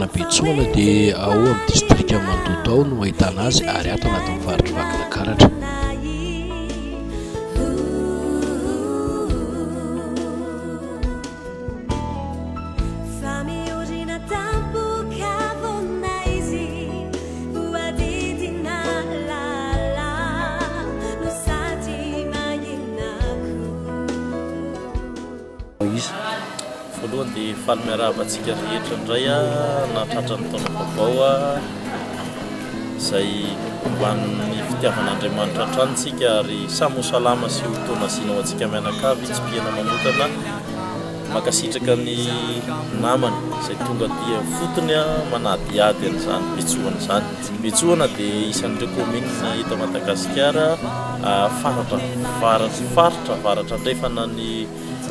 tanàna Betsohana dia ao amin'ny distrikan'i Mandoto ao no ahitana azy ary ato anatin'ny faritr'i Vakinankaratra. Iza? Voalohany dia faly miarahaba antsika rehetra indray nahatratra ny taona vaovao izay homban'ny fitiavan'Andriamanitra hatrany isika ary samy ho salama sy ho taona zina ho antsika mianakavy, tsipihana manokana. Mankasitraka ny namana izay tonga aty ifotony manadihady an'izany Betsohana izany. Betsohana dia isan'ireo kaominina eto Madagasikara faratra faritra avaratra andrefana ny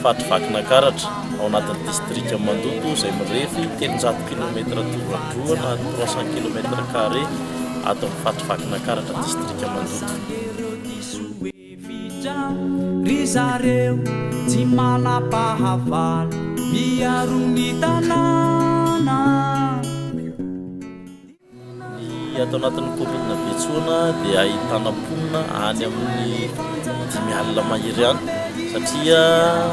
faritry Vakinankaratra, ao anatin'ny distrikan'i Mandoto izay mirefy 300 kilometatra toradroa na 300 kilomètre carré ato amin'ny faritry Vakinankaratra distrikan'i Mandoto. Ry zareo tsy manam-pahavalo miaro ny tanàna. Ny ato anatin'ny kaominina Betsoana dia ahitana mponina any amin'ny 50 mahery any satria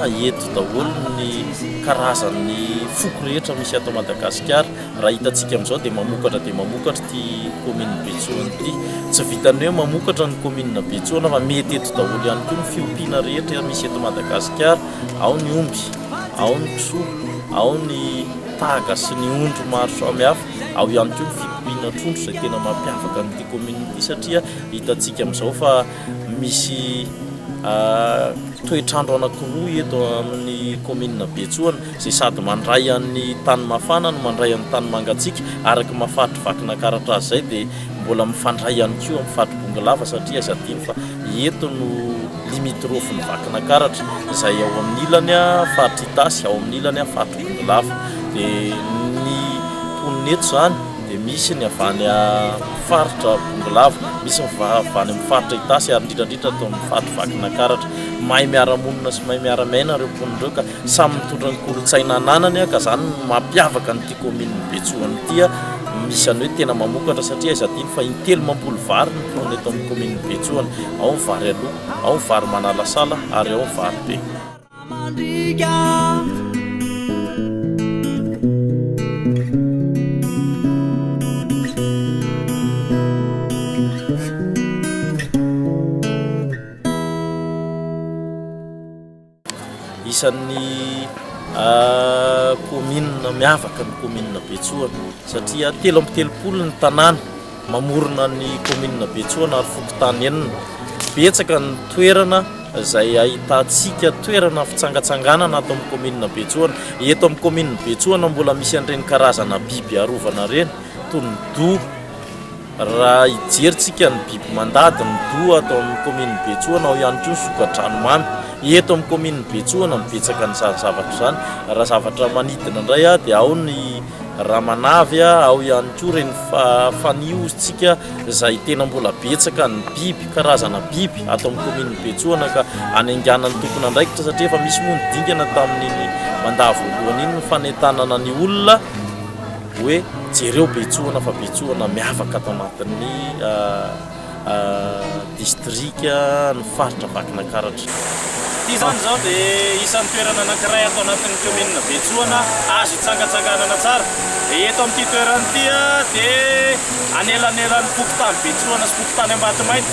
eto daholo ny karazan'ny foko rehetra misy ato Madagasikara. Raha hitantsika amin'izao dia mamokatra dia mamokatra ity kaominina Betsoana ity. Tsy vitan'ny hoe mamokatra ny kaominina Betsoana fa mety eto daholo ihany koa ny fiompiana rehetra misy eto Madagasikara. Ao ny omby, ao ny kisoa, ao ny taga sy ny ondry maro samihafa. Ao ihany koa ny fiompiana trondro izay tena mampiavaka an'ity kaominina ity satria hitantsika amin'izao fa misy toetr'andro anankiroa eto amin'ny kaominina Betsohana izay sady mandray an'ny tany mafana no mandray an'ny tany mangatsiaka. Araka ny maha faritry Vakinankaratra azy izay dia mbola mifandray ihany koa amin'ny faritry Bongolava satria aiza adino fa eto no limitrophe-n'i Vakinankaratra izay ao amin'ny ilany faritry Itasy, ao amin'ny ilany faritry Bongolava. Dia ny mponina eto izany dia misy ny avy any faritra Bongolava, misy ny avy any amin'ny faritra Itasy ary indrindra indrindra ato amin'ny faritry Vakinankaratra. Mahay miara-monina sy mahay miara-miaina ireo mponina ireo ka samy mitondra ny kolontsaina ananany ka izany no mampiavaka an'ity kaominin'i Betsohana ity. Misy an'ny hoe tena mamokatra satria aiza adino fa intelo mamboly vary ny mponina eto amin'ny kaominin'i Betsohana. Ao ny vary aloha, ao ny vary manalasala ary ao ny vary be. Isan'ny kaominina miavaka ny kaominina Betsohana satria 33 ny tanàna mamorona ny kaominina Betsohana ary fokontany enina. Betsaka ny toerana izay ahitantsika toerana fitsangatsanganana ato amin'ny kaominina Betsohana. Eto amin'ny kaominina Betsohana mbola misy an'ireny karazana biby arovana ireny toy ny doha. Raha hijery tsika ny biby mandady, ny doha ato amin'ny kaominina Betsohana, ao ihany koa ny soka-dranomamy. Eto amin'ny kaominina Betsohana no betsaka an'izany zavatra izany. Raha zavatra manidina indray dia ao ny ramanavy, ao ihany koa ireny faniho tsika izay tena mbola betsaka ny biby, karazana biby ato amin'ny kaominina Betsohana ka anainganan'ny tompon'andraikitra satria efa misy moa ny dingana tamin'iny mandat voalohany iny ny fanentanana ny olona hoe jereo Betsohana fa Betsohana miavaka ato anatin'ny distrika ny faritra Vakinankaratra. Ity izany izao dia isan'ny toerana anankiray ato anatin'ny kaominina Betsohana azo hitsangatsanganana tsara. Eto amin'ity toerana ity dia anelanelan'ny fokontany Betsohana sy fokontany Ambatomainty.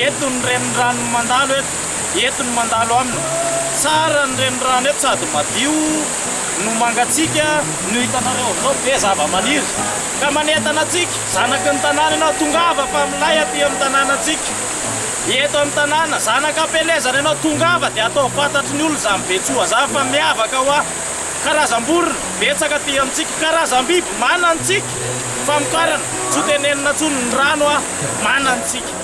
Eto ny renirano mandalo eto, eto no mandalo aminy. Tsara ny renirano eto sady madio. no mangatsiaka no hitanareo amin'izao be zava-maniry ka manentana antsika zanaky ny tanàna ianao tongava fa milay aty amin'ny tanànantsika eto amin'ny tanàna zanaka am-pielezana ianao tongava dia ataovy fantatry ny olona izany Betsoa izany fa miavaka hoa karazam-borona betsaka aty amintsika karazam-biby manantsika famokarana tsy ho tenenina intsony ny rano hoa manantsika.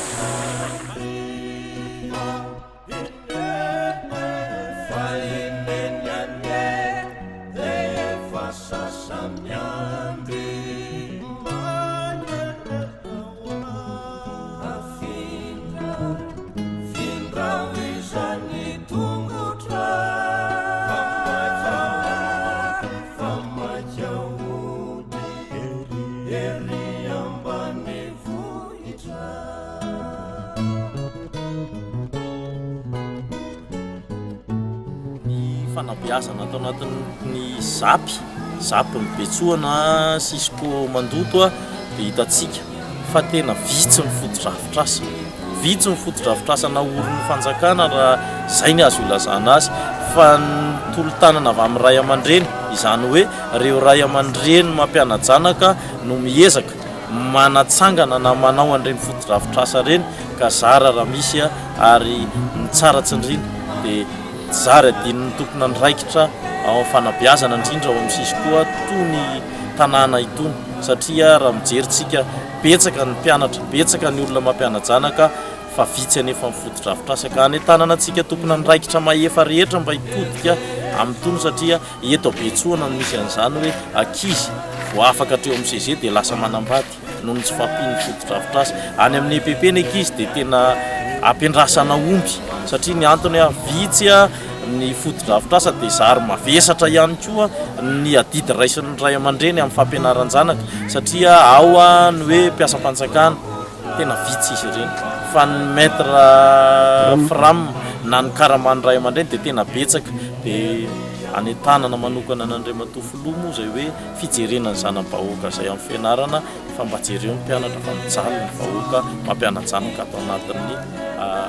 fanabeazana ato anatin'ny Zap, Zap ny Betsohana, Cisco Mandoto dia hitantsika fa tena vitsy ny fotodrafitrasa. Vitsy ny fotodrafitrasa naorin'ny fanjakana raha izay ny azo ilazana azy fa ny tolo-tanana avy amin'ny ray aman-dreny, izany hoe ireo ray aman-dreny mampiana-janaka no miezaka manatsangana na manao an'ireny fotodrafitrasa ireny ka zara raha misy ary ny tsara tsindriana dia zary adinon'ny tompon'andraikitra ao amin'ny fanabeazana indrindra ao amin'ny Cisco itony tanàna itony satria raha mijery tsika betsaka ny mpianatra, betsaka ny olona mampiana-janaka fa vitsy anefa ny fotodrafitrasa ka anentanana antsika tompon'andraikitra mahefa rehetra mba hitodika amin'itony satria eto Betsohana no misy an'izany hoe ankizy vao afaka hatreo amin'ny CG dia lasa manambady noho ny tsy fahampian'ny fotodrafitrasa. Any amin'ny EPP ny ankizy dia tena ampiandrasana omby satria ny antony vitsy ny fotodrafitrasa dia zary mavesatra ihany koa ny adidy raisin'ny ray aman-dreny amin'ny fampianaran-janaka satria ao ny hoe mpiasam-panjakana tena vitsy izy ireny fa ny maître fram na ny karaman'ny ray aman-dreny dia tena betsaka dia anentanana manokana an'Andriamatoa Filoha moa izay hoe fijerena ny zana-bahoaka izay amin'ny fianarana fa mba jereo ny mpianatra fa mijaly ny vahoaka mampiana-janaka ato anatin'ny commune.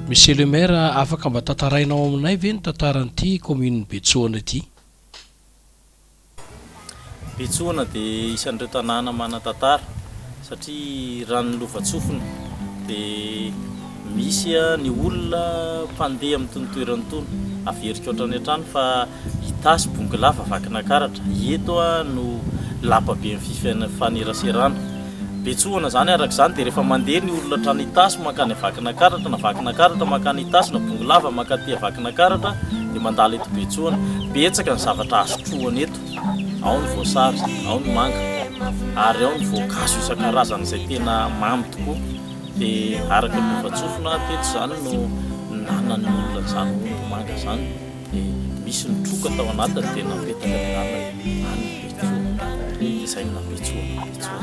Monsieur le maire, afaka mba tantarainao aminay ve ny tantaran'ity commune Betsohana ity? Betsohana dia isan'ireo tanàna manan-tantara satria raha ny lovantsofina dia misy ny olona mpandeha amin'itony toerana itony. Averiko hatrany hatrany fa Itasy, Bongolava, Vakinakaratra, eto no lapaben'ny fifaneraserana. Betsohana izany araka izany dia rehefa mandeha ny olona hatrany Itasy mankany Vakinakaratra na Vakinakaratra mankany Itasy na Bongolava mankaty Vakinakaratra dia mandalo eto Betsohana. Betsaka ny zavatra azo trohana eto, ao ny voasary, ao ny manga ary ao ny voankazo isan-karazany izay tena mamy tokoa. Dia araka ny lovantsofina teto izany no nanan'ny olona an'izany omby manga izany. Dia misy ny troka tao anatiny dia napetaka ny anarana any Betsoa. Dia izay no naha-Betsoa Betsoa.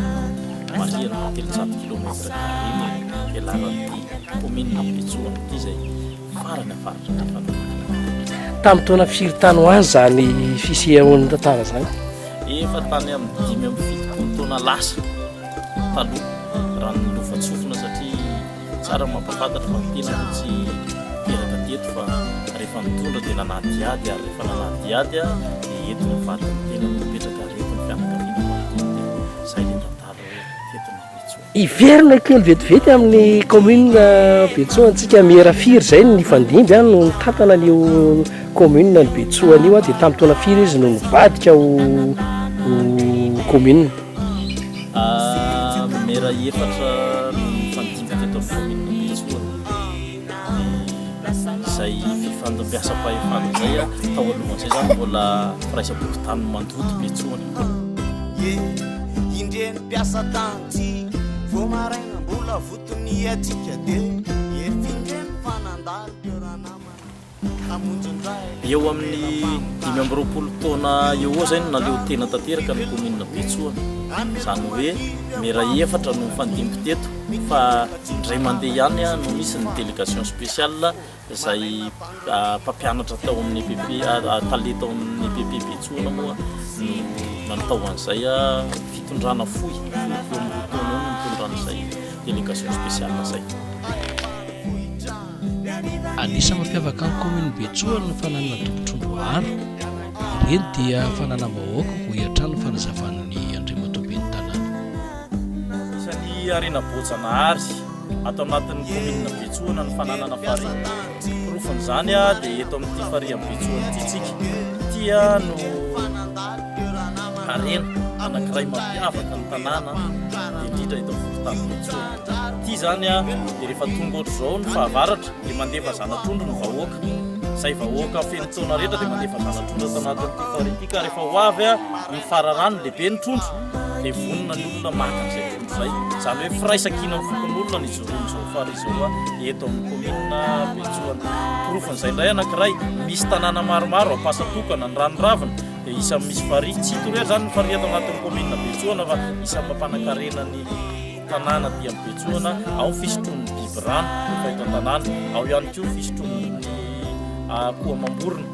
Marihana fa 300 kilomètre carré ny velaran'ity kaominina Betsoa ity izay farany avaratra andrefana Vakinankaratra. Tamin'ny taona firy tany ho any izany fisehoan'ny tantara izany? Efa tany amin'ny 75 taona lasa taloha raha ny lovantsofina satria Tsara ny mampahafantatra fa ny tena moa tsy teraka teto fa rehefa nitondra dia nanadihady ary rehefa nanadihady dia eto ny vadin'ny tena no mipetraka ary eto ny fianakaviana manontolo dia izay ilay tantara hoe teto no Betsoa. Hiverina kely vetivety amin'ny commune Betsoa antsika miera firy izay no nifandimby no nitantana an'io commune ny Betsoa an'io dia tamin'ny taona firy izy no nivadika ho commune? Mera efatra no nifandimby teto amin'ny kaominina Betsoa. Dia izay fifandimbiasam-pahefana izay tao alohan'izay izany mbola firaisam-pokontany mandoto Betsoa. Ye, indreny mpiasa tany tsy vao maraina mbola voton'ny hatsiaka dia efa indreny fa nandalo teo ranamana. Eo amin'ny 25 taona eo ho eo izay no naleo tena tanteraka ny kaominina Betsoa. Izany hoe mera efatra no nifandimby teto fa indray mandeha ihany no nisy ny délégation spéciale izay mpampianatra tao amin'ny EPP, tale tao amin'ny EPP Betsoana moa no nanao an'izay fitondrana fohy, fohy eo amin'ny roa taona eo no nitondrana izay délégation spéciale izay. Anisan'ny mampiavaka ny kaominina Betsoa ny fananana tompon-trondro maro. Ireny dia fananam-bahoaka, hoy hatrany ny fanazavan'ny Andriamatoa Ben'ny Tanàna. Isan'ny harena voajanahary ato anatin'ny kaominina Betsohana ny fananana farihy. Porofon'izany dia eto amin'ity farihy Betsohana ity isika. Ity no. harena anankiray mampiavaka ny tanàna dia indrindra eto amin'ny fokontany Betsoa. Ity izany dia rehefa tonga ohatr'izao ny fahavaratra dia mandefa zana-trondro ny vahoaka. Izay vahoaka feno taona rehetra dia mandefa zana-trondro ato anatin'ity farihy ity ka rehefa ho avy ny fararano lehibe ny trondro dia vonona ny olona maka an'izay trondro izay. Izany hoe firaisankinan'ny fokonolona ny ijoroan'izao farihy izao eto amin'ny kaominina Betsohana. Porofon'izay indray anankiray, misy tanàna maromaro Ampasatokana, ny Ranoravina dia isan'ny misy farihy. Tsy hita irery izany ny farihy ato anatin'ny kaominina Betsohana fa isan'ny mampanan-karena ny tanàna aty amin'ny Betsohana. Ao ny fisotroan'ny biby rano rehefa eto an-tanàna, ao ihany koa ny fisotroan'ny akoho amam-borona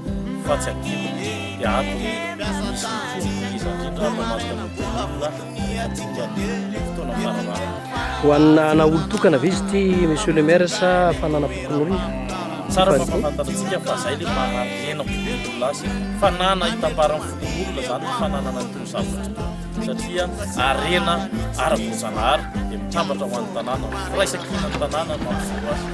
fa tsy adino dia ato misy ny trondro ngeza indrindra ato anatin'ny kaominina rehefa tonga ny fotoana fararano. Ho anà olon-tokana ve izy ity Monsieur le maire sa fananam-pokonolona? Tsara mampahafantatra antsika fa zay le maha harena fokonolona azy, fanana itambaran'ny fokonolona zany ny fananana an'itony zavatra itony satria harena ara-boajanahary dia mitambatra ho an'ny tanàna, firaisankinan'ny tanàna no mampijoro azy.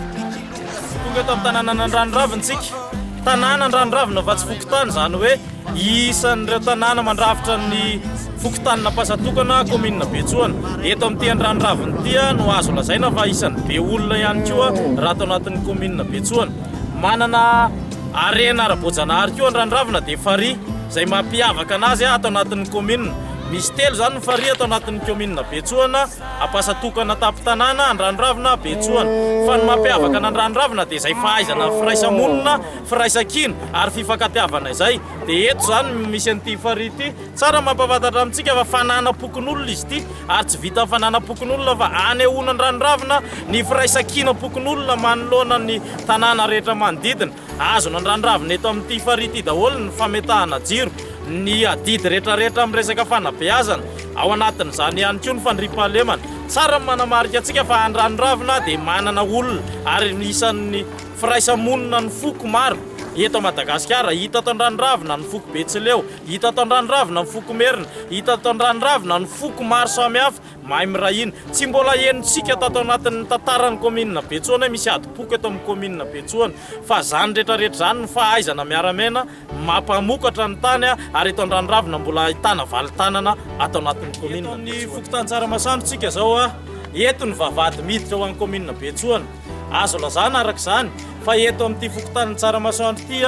Tonga eto amin'ny tanànan'Andranoravina isika, tanàna Andranoravina fa tsy fokontany, izany hoe Isan'ireo tanàna mandrafitra ny fokontanin'Ampasatokana, kaominina Betsohana. Eto amin'ity Andranoravina ity no azo lazaina fa isan'ny be olona ihany koa raha ato anatin'ny kaominina Betsohana. Manana harena ara-boajanahary koa Andranoravina dia farihy izay mampiavaka anazy ato anatin'ny kaominina. Misy telo izany ny farihy ato anatin'ny kaominina Betsohana, Ampasatokana tampon-tanàna, Andranoravina, Betsohana. Fa ny mampiavaka an'Andranoravina dia izay fahaizana firaisamonina firaisankina ary fifankatiavana izay. Dia eto izany no misy an'ity farihy ity. Tsara ny mampahafantatra amintsika fa fananam-pokonolona izy ity ary tsy vitan'ny fananam-pokonolona fa anehoana an-dranoravina ny firaisankinam-pokonolona manoloana ny tanàna rehetra manodidina. Azona an-dranoravina eto amin'ity farihy ity daholo ny fametahana jiro, ny adidy rehetrarehetra amin'ny resaka fanabeazana. Ao anatin'izany ihany koa ny fandriampahalemana. Tsara ny manamarika antsika fa Andranoravina dia manana olona ary isan'ny Firaisamonina ny foko maro eto Madagasikara. Hita ato Andranoravina ny foko Betsileo, hita ato Andranoravina ny foko Merina, hita ato Andranoravina ny foko maro samihafa mahay miray hina. Tsy mbola henontsika tato anatin'ny tantaran'ny kaominina Betsohana hoe misy adim-poko eto amin'ny kaominina Betsohana. Fa izany rehetrarehetra izany ny fahaizana miara-miaina mampamokatra ny tany ary eto Andranoravina mbola ahitana valin-tanana ato anatin'ny kaominina. Eto amin'ny fokontany Tsaramasandro tsika izao, eto ny vavahady miditra ho an'ny kaominina Betsohana. Azo lazana araka izany fa eto amin'ity fokontanin'i Tsaramasoandro ity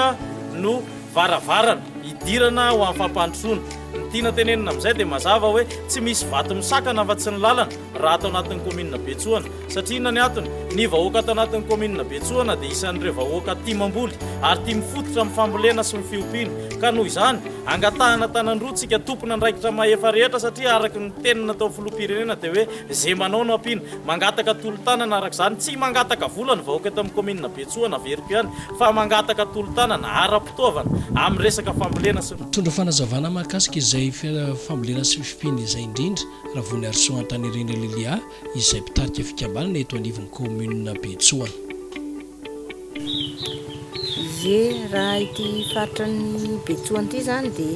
no varavarana hidirana ho amin'ny fampandrosoana. Ny tiana tenenina amin'izay dia mazava hoe tsy misy vato misakana afa-tsy ny lalana raha ato anatin'ny kaominina Betsohana. Satria inona ny antony? Ny vahoaka ato anatin'ny kaominina Betsohana dia isan'ireo vahoaka tia mamboly ary tia mifototra amin'ny fambolena sy ny fiompiana. Ka noho izany, angatahana tanan-droa tsika tompon'andraikitra mahefa rehetra satria araka ny teny nataon'ny filoham-pirenena dia hoe izay manao no ampiana. Mangataka tolo-tanana araka izany, tsy mangataka vola ny vahoaka eto amin'ny kaominina Betsohana, averiko ihany, fa mangataka tolo-tanana ara-pitaovana amin'ny resaka fambolena sy. Mitondra fanazavana mahakasika izay fambolena sy fiompiana izay indrindra Ravoniarisoa Antanirina Lilia izay mpitarika fikambanana eto anivon'ny kaominina Betsohana. Ie, raha ity faritra ny Betsohana ity izany dia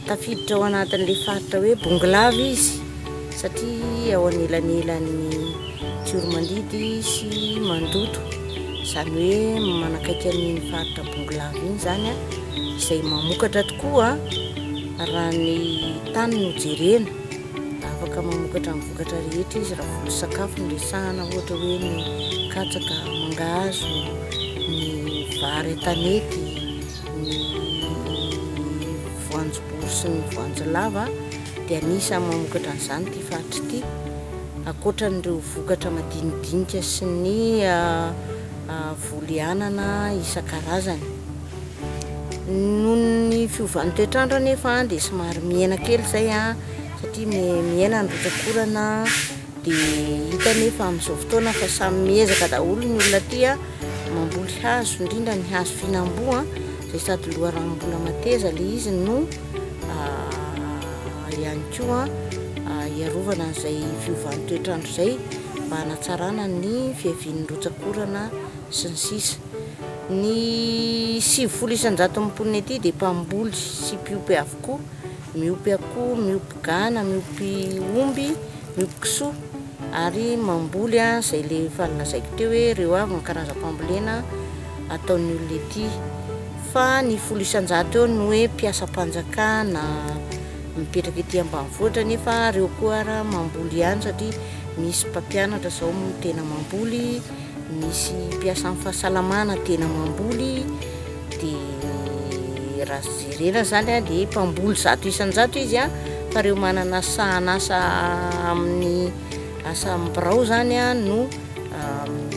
tafiditra ao anatin'ilay faritra hoe Bongolava izy satria ao anelanelan'ny Tsiromandidy sy Mandoto, izany hoe manakaiky an'iny faritra Bongolava iny izany izay mamokatra tokoa raha ny tany no jerena. Afaka mamokatra ny vokatra rehetra izy raha voly sakafo no resahana ohatra hoe ny katsaka, mangahazo, ny vary an-tanety, ny voanjobory sy ny voanjo lava dia anisan'ny mamokatra an'izany ity faritra ity. Ankoatran'ireo vokatra madinidinika sy ny voly anana isan-karazany. Noho ny fiovan'ny toetr'andro anefa dia somary mihena kely izay satria mihena ny rotsak'orana dia hita anefa amin'izao fotoana fa samy miezaka daholo ny olona aty mamboly hazo indrindra ny hazo fihinam-boa izay sady loharanom-bola mateza ilay izy no ihany koa hiarovana an'izay fiovan'ny toetr'andro izay mba hanatsarana ny fiavian'ny rotsak'orana sy ny sisa Ny 90 isan-jaton'ny mponina ety dia mpamboly sy mpiompy avokoa, miompy akoho, miompy gana, miompy omby, miompy kisoa ary mamboly izay le efa nolazaiko teo hoe ireo avy ny karazam-pambolena ataon'ny olona ety. Fa ny 10% eo no hoe mpiasam-panjakana. mipetraka ety ambanivohitra nefa ireo koa ara mamboly ihany satria misy mpampianatra izao tena mamboly, misy mpiasan'ny fahasalamana tena mamboly, dia raha jerena izany a dia mpamboly 100% izy a, fa ireo manana sahan'asa amin'ny asa amin'ny birao izany a no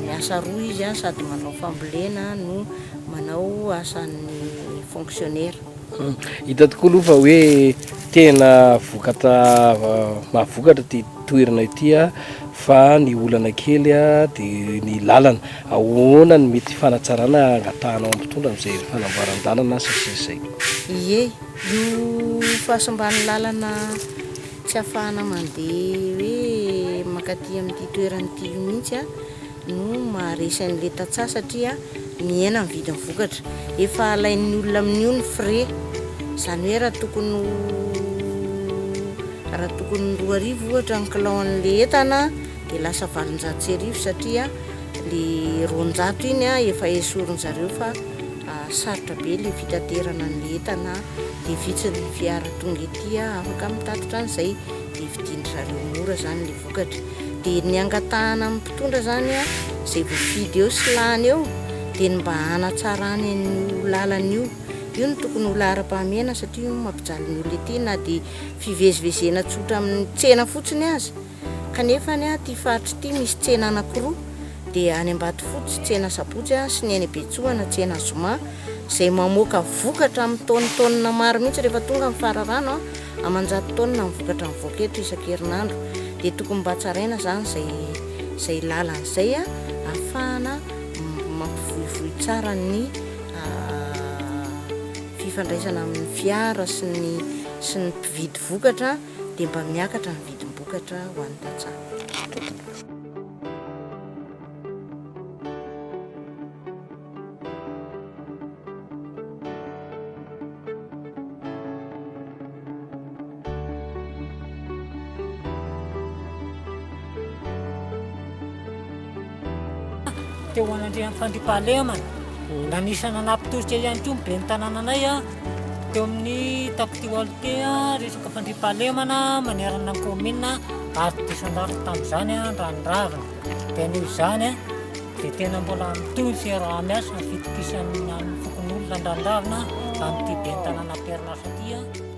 miasa roa izy a, sady manao fambolena no manao asan'ny fonctionnaire. Hita tokoa aloha fa hoe tena vokatra mahavokatra ity toerana ity fa ny olana kely dia ny lalana. Ahoana no mety fanatsarana angatahanao amin'ny mpitondra amin'izay fanamboaran-dalana sy ny sisa izay? Ie, io fahasimban'ny lalana tsy ahafahana mandeha hoe mankaty amin'ity toerana ity io mihitsy no maharesy an'ilay tantsaha satria mihena ny vidin'ny vokatra. Efa alain'ny olona amin'io ny frais, izany hoe raha tokony ho raha tokony 2000 ohatra ny kilao an'ilay entana dia lasa 1800 satria ilay 200 iny efa esorin-jareo fa sarotra be ilay fitaterana an'ilay entana dia vitsy ny fiara tonga ety afaka mitatitra an'izay dia vidian-dry zareo mora izany ilay vokatra. Dia ny angatahana amin'ny mpitondra izany izay voafidy eo sy lany eo dia ny mba hanatsarany an'io lalana io. Io no tokony ho laharam-pahamehana satria io no mampijaly ny olona ety na dia fivezivezena tsotra amin'ny tsena fotsiny aza. Kanefa ity faritra ity misy tsena anankiroa dia any Ambatofotsy tsena sabotsy sy ny any Betsohana tsena zoma izay mamoaka vokatra amin'ny taonitaonina maro mihitsy rehefa tonga ny fararano. Aman-jato taonina ny vokatra mivoaka eto isan-kerinandro dia tokony mba tsaraina izany izay izay lalana izay ahafahana mampivoivoy tsara ny fifandraisana amin'ny fiara sy ny sy ny mpividy vokatra dia mba miakatra ny vidim-bokatra ho an'ny tantsaha. Teo anatrehan'ny fandriampahalemana, nanisana nampitosika ihany koa ny ben'ny tanànanay teo amin'ny tactualité resaka fandriampahalemana manerana ny kaominina ary diso anjara tamin'izany Andranoravina. Dia noho izany dia tena mbola mitohy ny fiaraha-miasa, ny fitokisan'ny fokonolona Andranoravina amin'ity ben'ny tanàna am-perinasa ity.